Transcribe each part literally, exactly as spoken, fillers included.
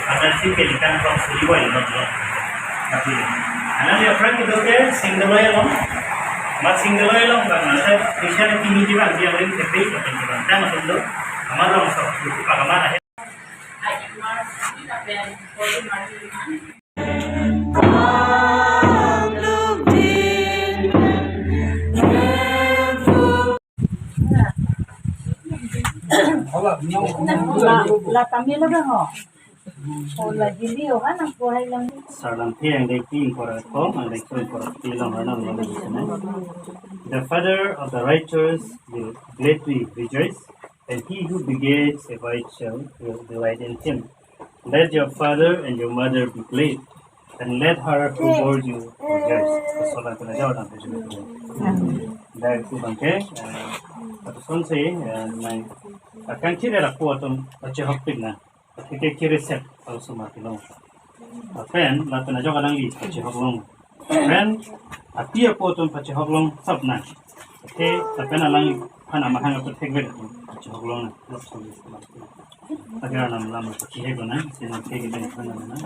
Akan si pelikan kong suri boy lo lo. Tapi, anak dia friend itu ke sing delo ya lo. Mat sing delo ya lo, bang, nasa bisa ada tinggi juga, dia lain tapi, tapi, tapi, tang, atau, amar lo, so, itu, pak, amar, akhir. La, la también lo veo. O la Jilio, han ang kuhai lang. Sarlamthe angdengpi ingkoi ra kethom, angdengso ingkoi ra phli along arnam lo le. The father of the righteous will gladly rejoice, and he who begets a wife shall delight in him. Let your father and your mother be glad, and let her who bore you rejoice. Sola kena jawab nanti juga. Dari itu bangke, eh, satu son sih, eh, nang akan kira aku atau baca hak pik na. Atheke kiri set, kalau semati lo. Lapen, lapen ajok alangli pachehok long. Lapen, ati apo atum pachehok long sap na. Athe, lapen alangphan amahang atum thekve atum pachehok long na. Lok soli soli. Agar nam lam pachehok na, sini thekve na.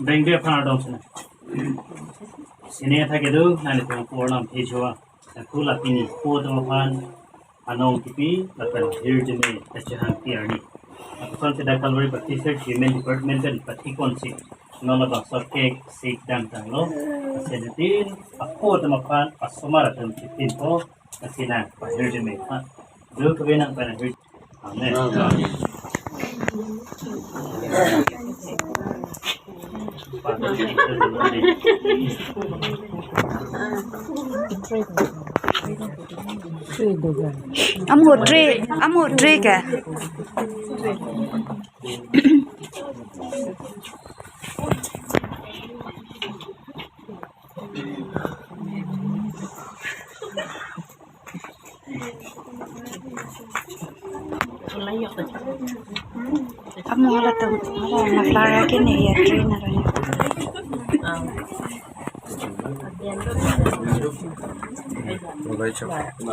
Bengbe aphan adom sini. Sini atheke do, nani pun purnam thejua. Aku la pini, po atum aphan anong kipi, lapen hirjume kachehangpi arni. Lapuson si dak Calvary Baptist Church Women Department pen pathikon si, non labangso cake si dam tanglo. Asenetin, apo atum aphan, asomar atum kipi po, asina pahirjume. Ha, do kebe nang pahirjume. Amen. Amo tray, amo tray ke. Amo halatum, hala muffler ke ne ya, tray na ra ya.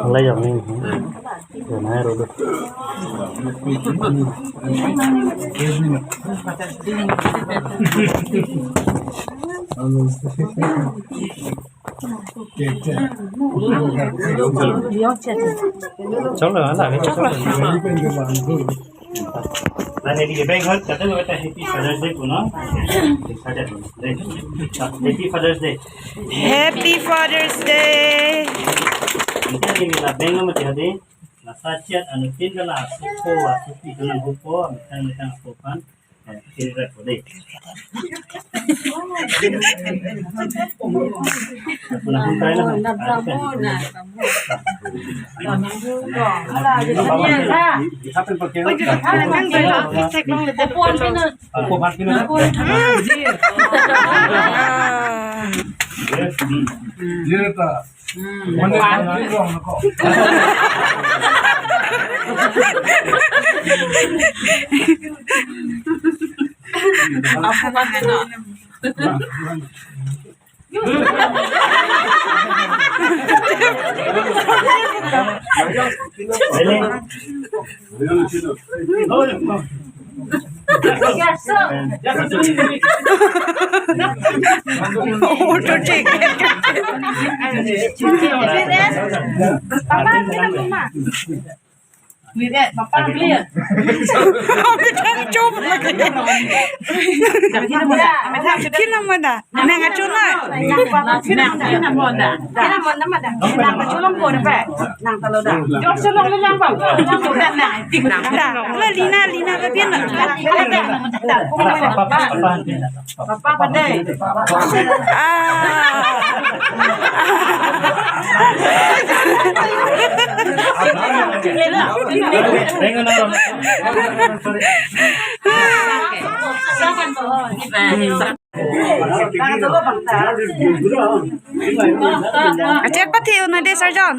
Alai jam ni. Janai rodo. Chalo, ala, chalo. Neli ke bang hot kata kata Happy Father's Day puno. Father Day. Happy Father's Day. Happy Father's Day. Kita ni la bang nama tiada. Nasa chat anu tin kala asupo asupi kana hupo, metang metang apo pan. Eh, kiri rak ko dei. Puna hum kai na. Mane pan. Apo pan na. Auto check. Papa, papa, papa. Chop lagi. Kina mana? Nang achu na. Nang achu lang po na pe. Nang talo da. Jor se long le lang pa. Nang da. La Lina, Lina ke pian na. Papa, papa. Papa, papa dei. Ah. Achet pathe-un dei, Sarjon.